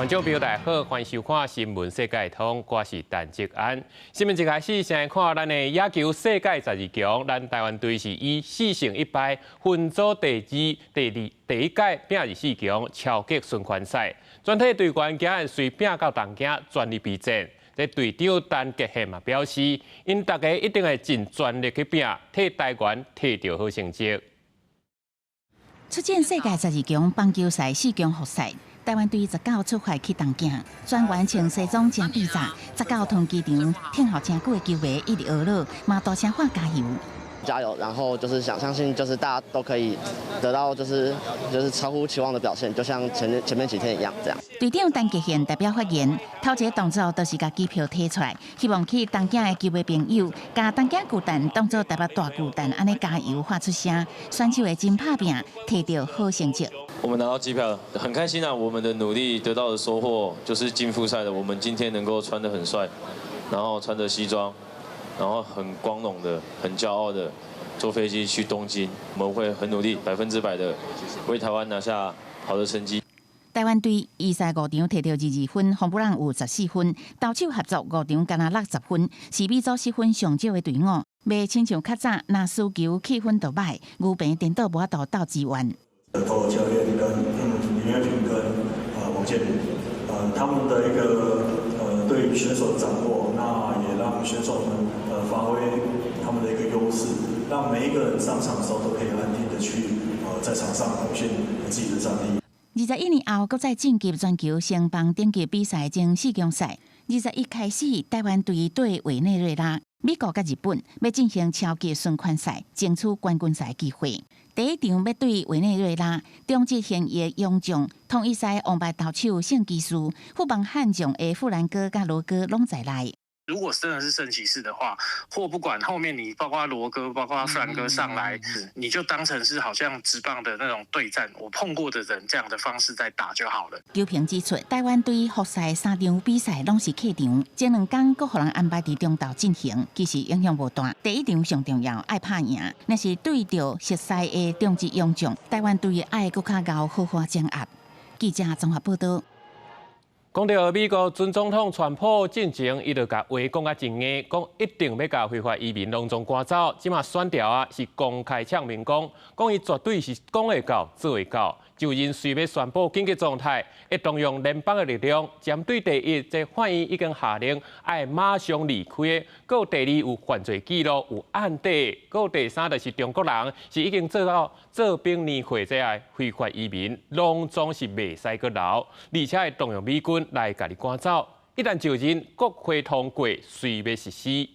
觀眾朋友大家好，歡迎收看《新聞世界通》，我是陳哲安。新聞一開始，先來看咱的野球世界十二強，咱台灣隊是以4勝1敗分組第二，第一屆拼入四強，超級循環賽。全體隊員今日隨拼到東京，全力備戰。這隊長陳傑憲嘛表示，𪜶大家一定會盡全力去拼，替台灣提著好成績。出戰世界十二強棒球賽四強複賽。台灣隊19出發去東京，全員穿西裝誠比早，19通機場等候誠久的球迷一直呵咾，嘛大聲喊加油。加油！然後就是想相信，就是大家都可以得到，就是超乎期望的表現，就像前面幾天一樣，這樣。隊長陳傑憲代表發言，頭一個動作就是共機票提出來，希望去東京的球迷朋友，共東京巨蛋當做台北大巨蛋，按呢加油喊出聲，選手會真拍拚，提著好成績。我們拿到機票，很開心啊！我們的努力得到的收穫就是進複賽的。我們今天能夠穿得很帥，然後穿着西裝，然後很光榮的、很驕傲的坐飛機去東京。我們會很努力，100%的為台灣拿下好的成績。台灣隊預賽五場提著22分，黃布朗有14分，投手合作五場干焦60分，是美組失分上少的隊伍。袂親像較早，若輸球氣氛就䆀，牛棚顛倒無法度鬥志願。投教練跟林岳平跟王建民，他們的一個對選手的掌握，那也讓選手們發揮他們的一個優勢，讓每一個人上場的時候都可以安定的去在場上表現自己的戰力。21年後，閣再晉級全球升棒頂級比賽前四強賽。21開始，台灣隊對委內瑞拉、美國佮日本，欲進行超級循環賽，爭取冠軍賽機會。第一場欲對委內瑞拉，中職現役洋將統一獅王牌投手聖騎士、富邦悍將的富蘭哥佮羅哥攏在內。如果真的是聖騎士的話，或不管後面你包括羅哥、包括富蘭哥上來，你就當成是好像職棒的那種對戰，我碰過的人這樣的方式在打就好了。球評指出，台灣隊複賽三場比賽攏是客場，前兩工閣予人安排佇中晝進行，其實影響無大。第一場上重要，愛拍贏，若是對著熟似的中職洋將，台灣隊愛閣較𠢕好好掌握。記者綜合報道。講到美國準總統川普進前，伊就共話講甲真硬，講一定欲共非法移民攏總趕走。這馬選調啊，是公開嗆明講，講伊絕對是講會到做會到。就認隨欲宣布緊急狀態，會動用聯邦的力量，針對第一，這法院已經下令愛馬上離開的；閣有第二有犯罪記錄、有案底；閣有第三就是中國人，是已經做到做兵年歲這个非法移民，攏總是袂使閣留，而且會動用美軍來共你趕走。一旦就任，國會通過，隨欲實施。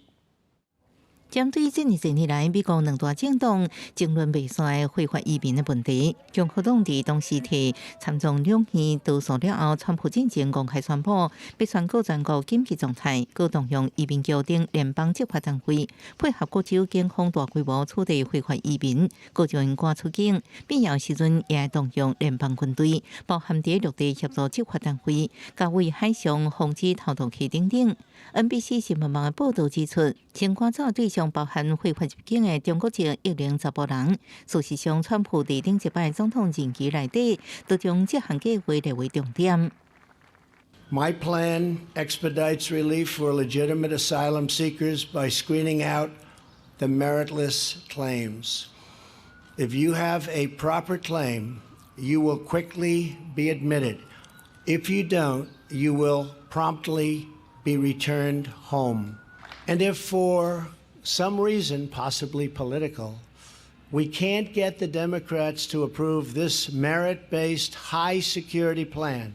針對這爾濟年來美國兩大政黨爭論袂煞非法移民的問題，共和黨佇當時提參眾兩院多數了後，川普進前公開宣布，欲宣告全國緊急狀態，閣動用移民局等聯邦執法單位，配合各州警方大規模處理非法移民，閣將𪜶趕出境。必要時陣也會動用聯邦軍隊，包含佇陸地協助執法單位，佮為海上防止偷渡客等等。NBC 新聞網的報導指出，先趕走對象包含非法入境的中國籍一名查埔人。事實上，川普佇頂一擺總統任期內底，都將這項計劃列為重點。 My plan expedites relief for legitimate asylum seekers by screening out the meritless claims. If you have a proper claim, you will quickly be admitted. If you don't, you will promptly be returned home. And if for some reason, possibly political, we can't get the Democrats to approve this merit based high security plan,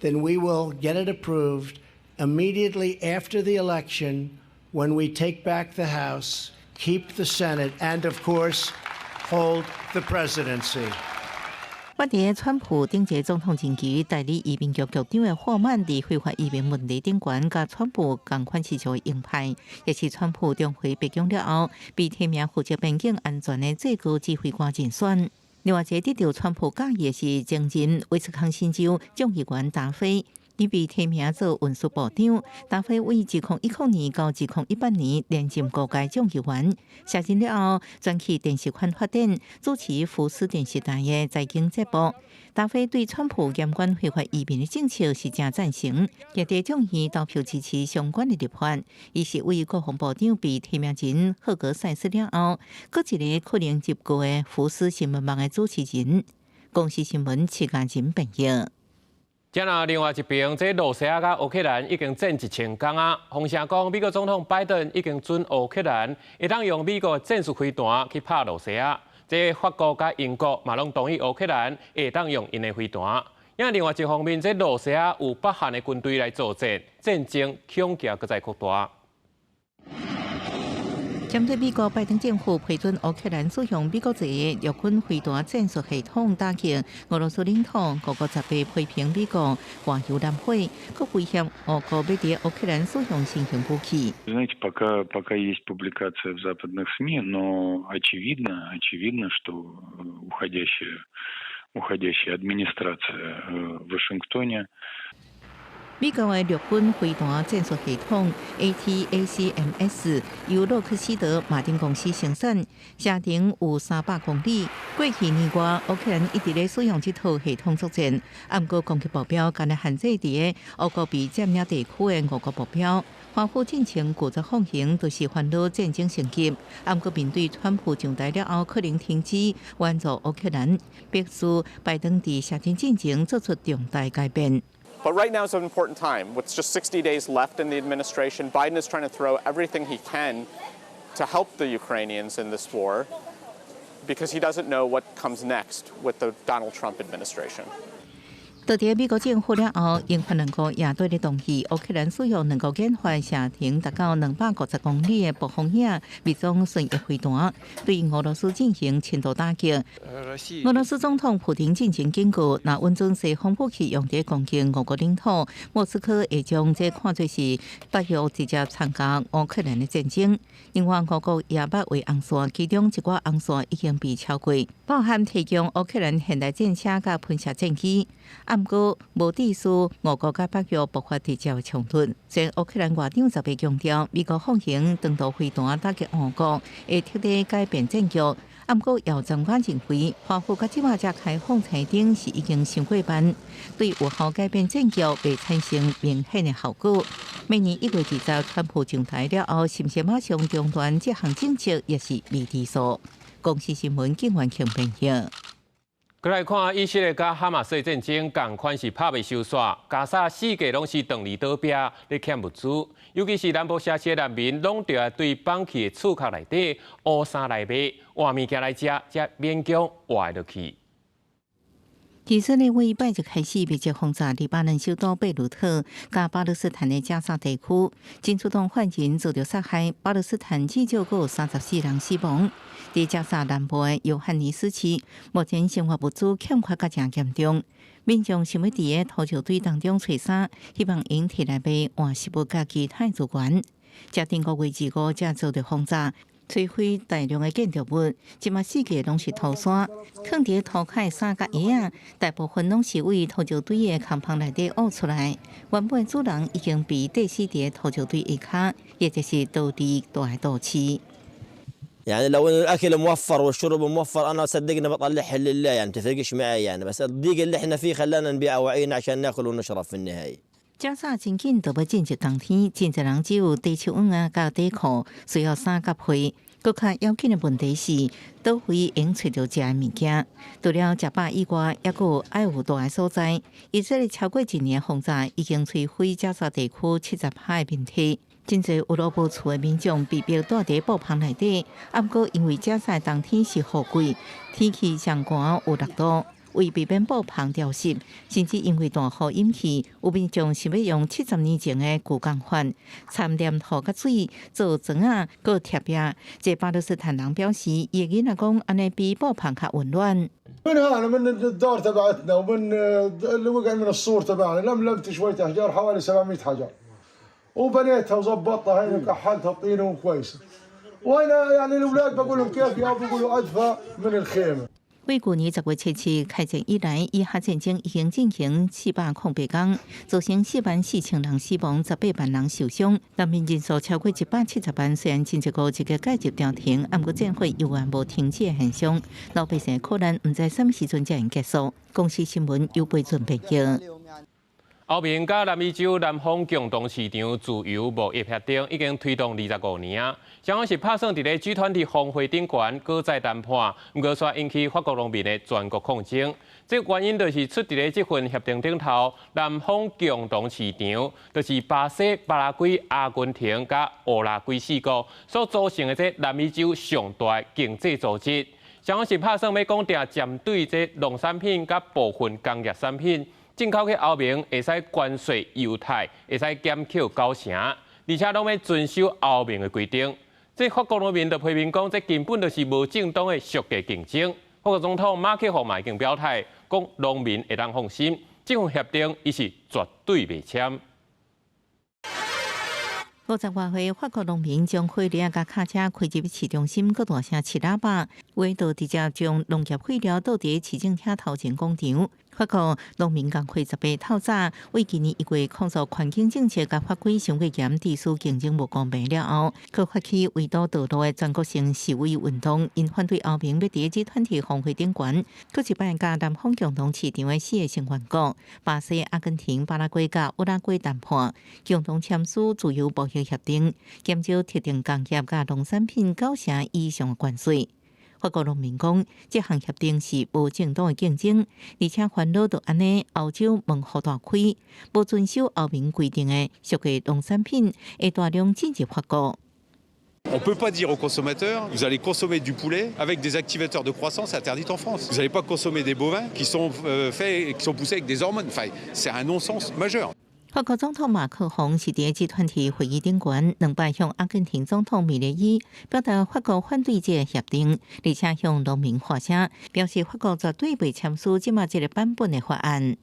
then we will get it approved immediately after the election when we take back the House, keep the Senate, and of course, hold the presidency. 我佇川普頂屆總統任期代理移民局局長的霍曼，佇非法移民問題頂懸，佮川普仝款是屬鷹派，也是川普重回白宮了後，被提名負責邊境安全的最高指揮官人選。另外一個得著川普佮意的是前任威斯康辛州眾議員達菲。伊被提名做運輸部長。達菲為2010年到2018年連任高階眾議員，卸任了後轉去電視圈發展，主持福斯電視台的財經節目。達菲對川普嚴管非法移民的政策是誠贊成，也佇眾議投票支持相關的立法。伊是為國防部長被提名人赫格塞斯了後，閣一个可能入閣的福斯新聞網的主持人。公視新聞徐嘉仁編譯。這若另外一邊，這羅西亞佮烏克蘭已經戰1000工啊！風聲講，美國總統拜登已經准烏克蘭會當用美國戰術飛彈去拍羅西亞。這法國佮英國嘛攏同意烏克蘭會當用𪜶的飛彈。因另外一方面，這羅西亞有北韓的軍隊來助戰，戰爭恐驚閣再擴大。針對美國拜登政府批准烏克蘭使用美國製的陸軍飛彈戰術系統打擊俄羅斯領土，俄國十八批評美國外油濫火，閣威脅俄國欲佇烏克蘭使用新型武器。 Знаете, пока есть публикация в западных СМИ, но очевидно, что уходящая администрация в Вашингтоне 美國的陸軍飛彈戰術系統 ATACMS 由洛克希德馬丁公司生產，射程有300公里。過去年外，烏克蘭一直咧使用這套系統作戰，毋過攻擊目標干焦限制佇俄國被佔領地區的五個目標。華府進前拒絕放行，就是煩惱戰爭升級。毋過面對川普上台了後，可能停止援助烏克蘭，迫使拜登佇卸任進前做出重大改變。 But right now is an important time. With just 60 days left in the administration, Biden is trying to throw everything he can to help the Ukrainians in this war because he doesn't know what comes next with the Donald Trump administration. 到佇美國政府了後，英法兩國也對咧同意烏克蘭使用兩國研發射程達到250公里的暴風影密裝巡弋飛彈，對俄羅斯進行深度打擊。俄羅斯總統普丁進前警告，若允准西方武器用佇攻擊俄國領土，莫斯科會將這看做是北約直接參加烏克蘭的戰爭。另外，俄國也捌畫紅線，其中一寡紅線已經被超過，包含提供烏克蘭現代戰車佮噴射戰機。毋過無致使俄國佮北約爆發直接的衝突。雖然烏克蘭外長十八強調，美國放行長途飛彈打擊俄國，會徹底改變戰局。毋過有專家認為，華府佮這馬才開放青燈是已經傷過慢，對有效改變戰局袂產生明顯的效果。明年1月20，川普上台了後，是毋是馬上中斷這項政策，也是未知數。公視新聞警員強編譯。閣來看以色列佮哈馬斯戰爭，仝款是拍袂收煞，加沙四界攏是斷離倒壁，咧欠物資，尤其是南部城市的難民，攏著愛對放棄的厝殼內底烏衫來賣，換物件來食，才勉強活會落去。以色列為拜日開始密集轟炸黎巴嫩首都貝魯特佮巴勒斯坦的加沙地區，真主黨發言人遭著殺害，巴勒斯坦至少閣有34人死亡。佇加沙南部的約翰尼斯市，目前生活物資欠缺甲誠嚴重，民眾想欲佇個土石堆當中揣衫，希望𪜶提來賣換食物佮其他資源。這頂個月25才遭著轟炸，摧毀大量的建築物，這馬四界攏是土山，囥佇塗跤的衫佮鞋仔，大部分攏是為土石堆的空縫內底挖出來。原本主人已經被釘死佇土石堆下跤，也就是逃離大的都市。 يعني لو ان الاكل موفر والشرب موفر، انا صدقني بطلعها لله، يعني تفرقش معي يعني، بس الضيق اللي احنا فيه خلانا نبيع اواعينا عشان ناكل ونشرب في النهايه. 加沙真緊就欲進入冬天，真濟人只有短手襪仔佮底褲，需要衫佮被。閣較要緊的問題是，佗位會揣著食的物件？除了食飽以外，猶閣有愛有蹛的所在。以色列超過一年轟炸，已經摧毀加沙地區70%的面積。真濟有路無厝的民眾被迫蹛佇布棚內底。毋過因為加沙冬天是雨季，天氣上寒有6度。為避免布棚潮濕，甚至因為大雨引起，有民眾想欲用70年前的舊工法，摻黏土佮水做磚仔，閣貼壁。這巴勒斯坦人表示，伊的囡仔講，按呢比布棚較溫暖。 من هنا من الدار تبعتنا ومن اللي وقع من السور تبعنا، لملمت شوية أحجار، حوالي 700 حجر، وبنيتها وظبطتها هنا وكحلتها بطينة وكويسة، وهنا يعني الأولاد بقول لهم كيف يا بيقولوا أدفى من الخيمة. 為舊年10月7日開戰以來，以哈戰爭已經進行408天，造成4萬4千人死亡，18萬人受傷，難民人數超過170萬。雖然真濟國積極介入調停，毋過戰火猶原無停止的現象，老百姓苦難毋知啥物時陣才會結束。公視新聞有標準編譯。歐盟佮南美洲南方共同市場自由貿易協定已經推動25年啊，雙方是拍算佇咧 G20 峰會頂懸閣再談判，毋過煞引起法國農民的全國抗爭。這原因就是出佇咧這份協定頂頭，南方共同市場就是巴西、巴拉圭、阿根廷佮烏拉圭四國所組成的這南美洲上大經濟組織。雙方是拍算欲講定針對這農產品佮部分工業產品進口去歐盟，會使關稅優待，會使減扣九成，而且攏欲遵守歐盟的規定。這法國農民就批評講，這根本就是無正當的削價競爭。法國總統馬克宏嘛已經表態，講農民會當放心，這份協定伊是絕對袂簽。50外歲法國農民將火車佮卡車開入市中心，閣大聲吹喇叭，話就直接將農業廢料倒佇市政廳頭前廣場。法國農民工會18透早，為今年1月抗議環境政策佮法規傷過嚴，致使競爭無公平了後，閣發起圍堵道路的全國性示威運動，𪜶反對歐盟欲佇 G20 峰會頂懸，閣一擺佮南方共同市場的四個成員國巴西、阿根廷、巴拉圭佮烏拉圭談判，共同簽署自由貿易協定，減少特定工業佮農產品九成以上的關稅。法國農民講，這項協定是無正當的競爭，而且煩惱著按呢，歐洲門戶大開，無遵守歐盟規定的俗價農產品會大量進入法國。 On peut pas dire aux consommateurs, vous allez consommer du poulet avec des activateurs de croissance interdits en France. Vous n'allez pas consommer des bovins qui sont faits, qui sont poussés avec des hormones. Enfin, c'est un non-sens majeur. 法國總統馬克宏是佇 G20 會議頂懸，兩擺向阿根廷總統米雷伊表達法國反對這個協定，而且向農民發聲，表示法國絕對袂簽署這馬這個版本的法案。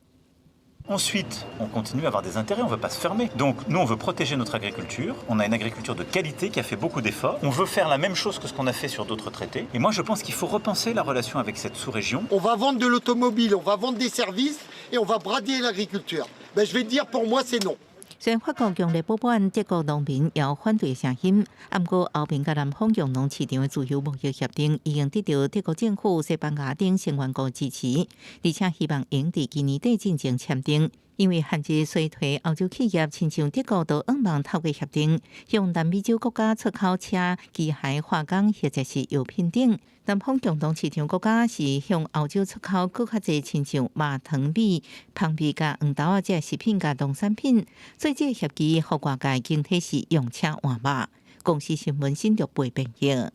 Ensuite, on continue à avoir des intérêts, on ne veut pas se fermer. Donc nous, on veut protéger notre agriculture. On a une agriculture de qualité qui a fait beaucoup d'efforts. On veut faire la même chose que ce qu'on a fait sur d'autres traités. Et moi, je pense qu'il faut repenser la relation avec cette sous-région. On va vendre de l'automobile, on va vendre des services et on va brader l'agriculture. Ben, je vais te dire, pour moi, c'est non. 雖然法國強烈不滿德國農民有反對聲音，毋過歐盟佮南方共同市場的自由貿易協定已經得到德國政府、西班牙等成員國支持，而且希望會佇今年底進前簽訂。因為限制衰退，歐洲企業親像德國都向望透過協定，向南美洲國家出口車、機械、化工或者是藥品等。南方共同市場國家是向歐洲出口閣較濟，親像麻糖米、蜂蜜佮黃豆仔這食品佮農產品。所以這個協議予外界整體是用車換馬。公視新聞新竹背編譯。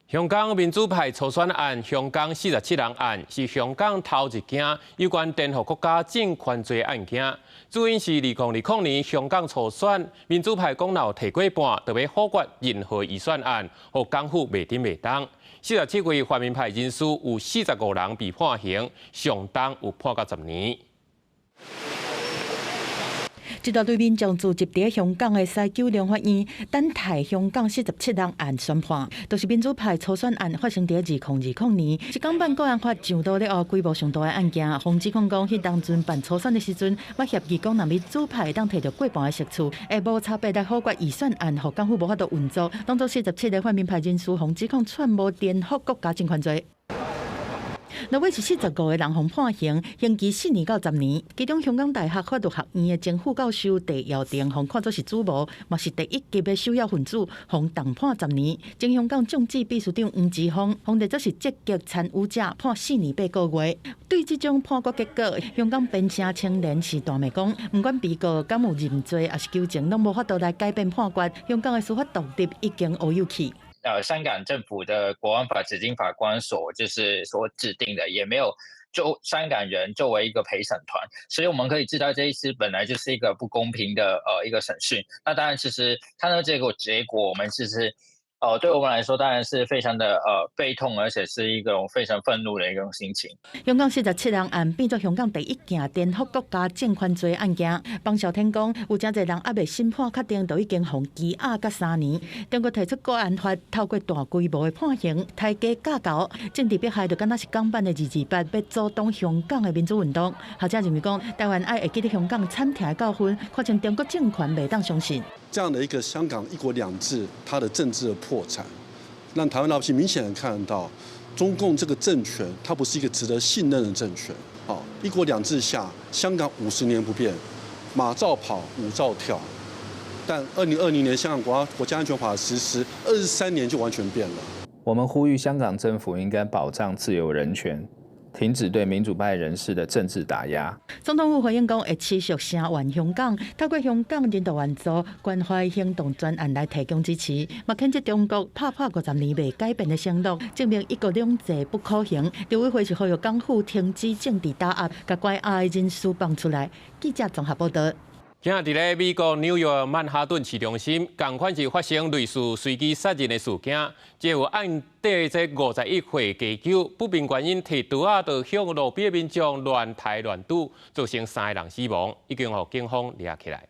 香港民主派初選案、香港47人案是香港頭一件有關顛覆國家政權罪案件。主因是2020年香港初選，民主派講若有提過半，就欲否決任何預算案，予港府袂振袂動。47位泛民派人士有45人被判刑，上重有判到10年。這大堆民眾聚集佇香港的西九龍法院，等待香港四十七人案宣判。就是民主派初選案發生佇2020年，是港版國安法上路了後規模上大的案件。予指控講，彼當陣辦初選的時陣，捌協議講，若民主派會當提著過半的席次，會無差別來否決預算案，予港府無法度運作。當作四十七个泛民派人士，予指控串謀顛覆國家政權罪。落尾是45個人予判刑，刑期4年到10年。其中香港大學法律學院的前副教授戴耀廷，予看作是主謀，嘛是第一級的首要分子，予重判十年。前香港眾志秘書長黃之鋒，予列做是積極參與者，判4年8個月。對這種判決結果，香港邊城青年是大罵講，毋管被告敢有認罪，抑是求情，攏無法度來改變判決。香港的司法獨立已經烏有去。香港政府的國安法指定法官所就是所指定的，也沒有就香港人作為一個陪審團，所以我們可以知道這一次本來就是一個不公平的一個審訊。那當然，其實看到這個結果，我們其實哦，對我們來說當然是非常的悲痛，而且是一種非常憤怒的一種心情。香港四十七人案變做香港第一件顛覆國家政權罪案件。彭少天講，有誠濟人猶未審判確定，就已經予羈押甲3年。中國提出國安法，透過大規模的判刑，刣雞教猴，政治迫害就敢若是港版的228，欲阻擋香港的民主運動。學者認為講，台灣愛會記得香港慘痛的教訓，看清中國政權袂當相信。這樣的一個香港一國兩制，它的政治的破產，讓台灣老百姓明顯的看到，中共這個政權，它不是一個值得信任的政權。好，一國兩制下，香港50年不變，馬照跑，舞照跳。但2020年香港國家安全法實施，23年就完全變了。我們呼籲香港政府應該保障自由人權。停止對民主派人士的政治打壓。總統府回應講，會持續聲援香港，透過香港人道援助、關懷行動專案來提供支持。嘛譴責中國拍破50年未改變的承諾，證明一國兩制不可行。陸委會是呼籲港府停止政治打壓，共關押的人士放出來。記者綜合報道。今仔日佇咧美國紐約曼哈頓市中心，仝款是發生類似隨機殺人的事件。這有案底這51歲家狗，不明原因提刀仔就向路邊的民眾亂刣亂拄，造成三个人死亡，已經予警方掠起來。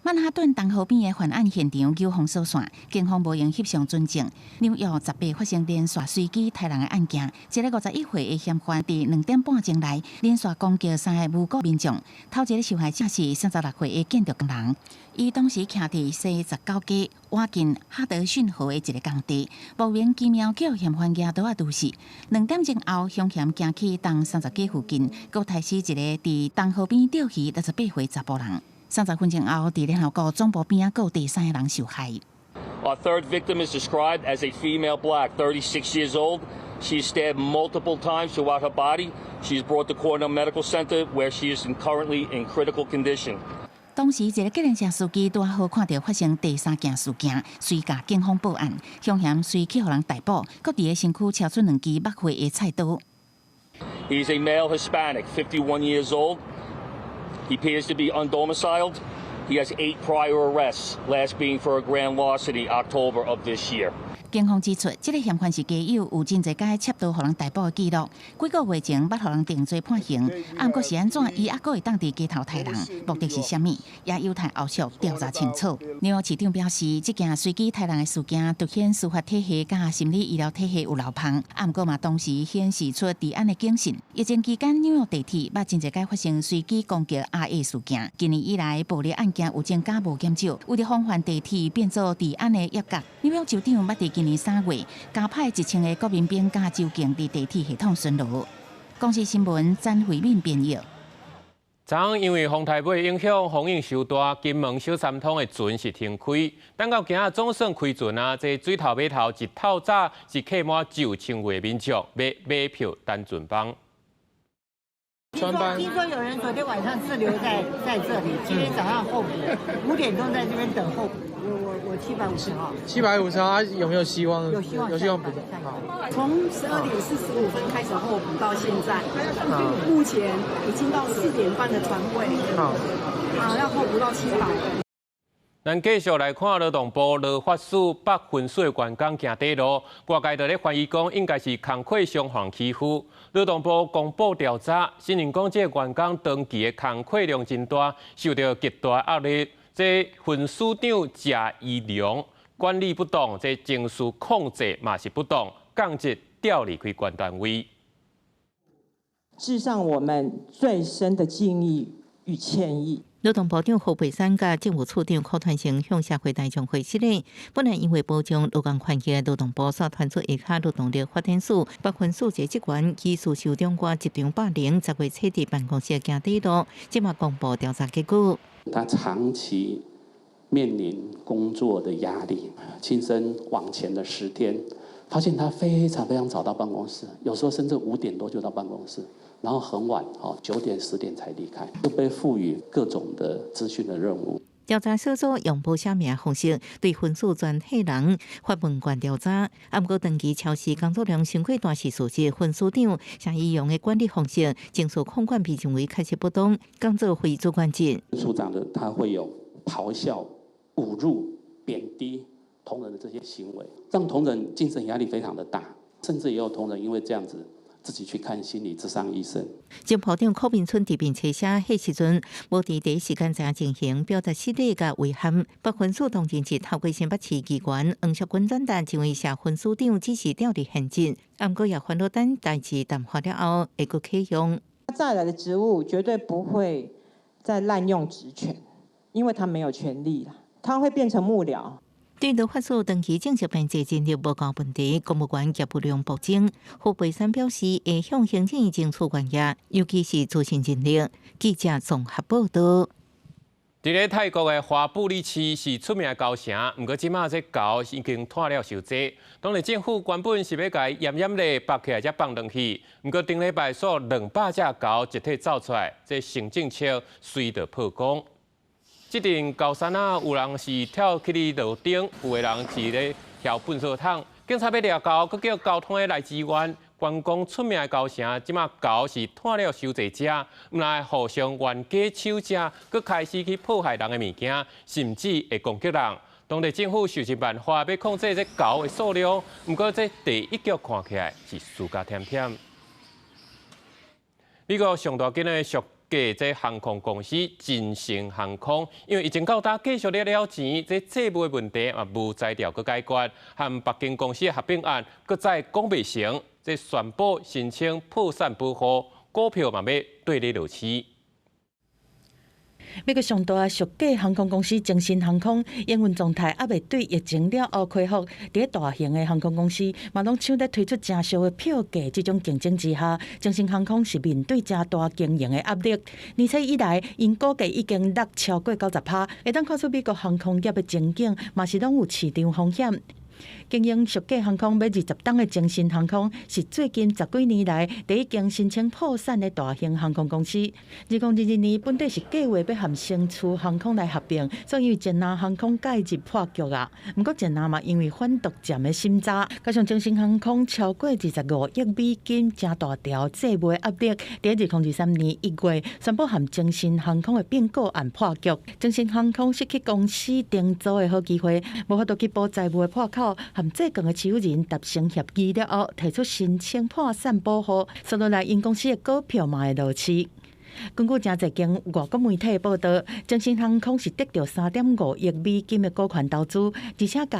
曼哈頓東河邊的犯案現場糾封鎖線，警方無閒翕相存證。紐約18發生連續隨機刣人的案件，一个51歲的嫌犯佇2點半鐘內連續攻擊三个無辜民眾。頭一个受害者是36歲的建築工人，伊當時徛佇西19街倚近哈德遜河的一个工地，莫名其妙叫嫌犯舉刀仔挃死。2點鐘後，兇嫌行去東30街附近，閣刣死一个佇東河邊釣魚68歲查埔人。30分鐘後，佇聯合國總部邊仔，閣有第三个人受害。 Our third victim is described as a female black, 36 years old. She is stabbed multiple times throughout her body. She is brought to Cornell Medical Center, where she is currently in critical condition. 當時一个計程車司機拄好看著發生第三件事件，隨共警方報案，兇嫌隨去予人逮捕，閣佇个身軀抽出兩支捌血的菜刀。 He is a male Hispanic, 51 years old. He appears to be undomiciled. He has eight prior arrests, last being for a grand larceny October of this year. 警方指出，這个嫌犯是家有，有真濟擺插刀予人逮捕的記錄。幾個月前捌予人定罪判刑，啊，毋過是按怎，伊猶閣會當佇街頭刣人，目的是啥物？也有待後續調查清楚。紐約市長表示，這件隨機刣人的事件，凸顯司法體系佮心理醫療體系有漏縫，啊，毋過嘛，同時顯示出治安的警訊。疫情期間，紐約地鐵捌真濟擺發生隨機攻擊鴨仔事件。今年以來，暴力案件有增加無減少，為著防範地鐵變做治安的瘧角，紐約州長捌佇今年3月加派1000個國民兵佮州警佇地鐵系統巡邏。公視新聞詹慧敏編譯。昨昏因為風颱尾影響，風雨傷大，金門小三通的船是停開。等到今仔總算開船啊，這水頭碼頭一透早是客滿9000位民眾，欲買票等船班。聽說有人昨天晚上滯留在這裡，今天早上候補，5點鐘在這邊等候補。我750號。750號，有沒有希望？有希望，有希望補。從12點45分開始候補到現在，目前已經到4點半的船位，啊，要候補到700。咱繼續來看勞動部羅發署北分署的員工行短路，外界就咧懷疑講應該是工課上予人欺負。勞動部公布調查，承認講這個員工長期的工課量真大，受到極大壓力。這分署長謝宜良管理不當，這情緒控制嘛是不當，降職調離開原單位。致上我們最深的敬意與歉意。勞動部長何佩珊佮政務處長柯傳成向社會大眾回釋咧，本來因為保障勞工權益，勞動部煞傳出下跤勞動力發展署北分署一個職員疑似受長官職場霸凌，10月初佇辦公室行短路，這馬公布調查結果。他長期面臨工作的壓力，親身往前的10天，發現他非常非常早到辦公室，有時候甚至5點多就到辦公室。然後很晚，哦，9點10點才離開，都被賦予各種的資訊的任務。調查小組用無寫名方式對分署全體人發問卷調查，啊，毋過長期超時工作量傷過大是事實。分署長謝宜良的管理方式、情緒控管被認為確實不當，工作非主管職。處長的他會有咆哮、侮辱、貶低、同仁的這些行為，讓同仁精神壓力非常的大，甚至也有同仁因為這樣子自己去看心理諮商醫生。前部長柯文春佇面冊寫彼時陣，無佇第一時間知影情形，表達失禮佮遺憾。北分署當前是透過新北市議員黃淑君轉達，認為謝分署長只是調離現職，毋過也煩惱等代誌淡化了後會閣啟用。再來的職務絕對不會再濫用職權，因為他沒有權力啦，他會變成幕僚。對律法署長期正式編制人力無夠問題，公務員業務量暴增。胡培山表示，會向行政院爭取關業，尤其是資訊人力。記者綜合報導。佇咧泰國的華布里市是出名的猴城，毋過這馬這猴已經湠了傷濟。當地政府原本是欲共伊閹閹咧縛起來才放轉去，毋過頂禮拜煞200隻猴集體走出來，這新政策隨著曝光。這陣猴山仔有人是跳去咧路頂，有的人是咧轎糞掃桶。警察欲掠猴，閣叫交通的來支援。觀光出名的猴城，這馬猴是湠了傷濟隻，毋但互相冤家搶食，閣開始去破壞人的物件，甚至會攻擊人。當地政府想盡辦法欲控制這猴的數量，毋過這第一局看起來是輸甲忝忝。美國上大間的俗價這航空公司精神航空，因為疫情到今繼續咧了錢，這債務的問題嘛無才調閣解決，和別間公司的合併案閣再講袂成，這宣布申請破產保護，股票嘛欲綴咧落市。美國上大的俗價航空公司精神航空營運狀態猶未對疫情了後恢復，佇大型的航空公司嘛攏搶咧推出誠俗的票價，這種競爭之下，精神航空是面對誠大經營的壓力。年初以來，𪜶股價已經落超過90%，會當看出美國航空業的前景嘛是攏有市場風險。經營俗價航空欲20冬的精神航空，是最近十幾年來第一間申請破產的大型航空公司。2022年本底是計劃欲和星馳航空來合併，所以捷納航空介入破局啊。毋過捷納嘛因為反獨佔的審查，加上精神航空超過25億美金誠大條債務的壓力，佇2023年1月宣布和精神航空的併購案破局。精神航空失去公司重組的好機會，無法度去補債務的破口。和債權的持有人達成協議了後，提出申請破產保護，紲落來𪜶公司的股票嘛會落市。根據誠濟間外國媒體報導，精神航空是得著3.5億美金的股權投資，而且共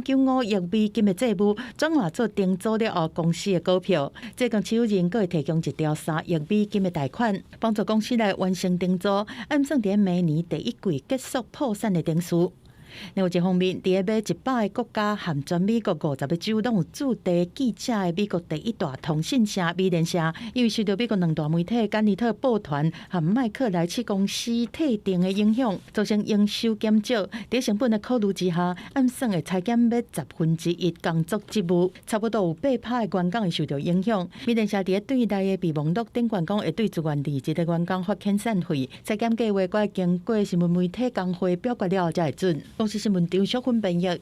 7.95億美金的債務轉換做重組了後公司的股票。債權持有人閣會提供一條3億美金的貸款，幫助公司來完成重組，按算佇明年第一季結束破產的程序。另外一方面，佇咧買100個國家和全美國50個州攏有駐地記者的美國第一大通訊社美聯社，因為受著美國兩大媒體甘尼特報團和麥克萊奇公司退訂的影響，造成營收減少。佇成本的考慮之下，按算會裁減欲1/10工作職務，差不多有8%的員工會受著影響。美聯社佇咧對內的備忘錄頂懸講，會對自願離職的員工發遣散費。裁減計劃閣愛經過新聞媒體工會表決了後才會準。公視新聞張淑芬編譯。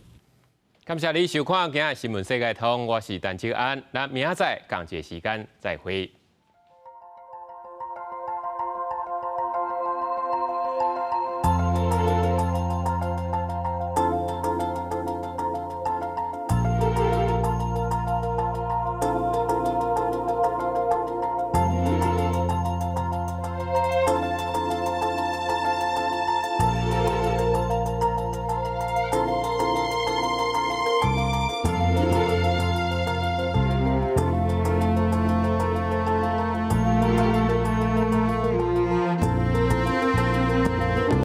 感謝你收看今仔的新聞世界通，我是陳志安，咱明仔載仝一个時間再會。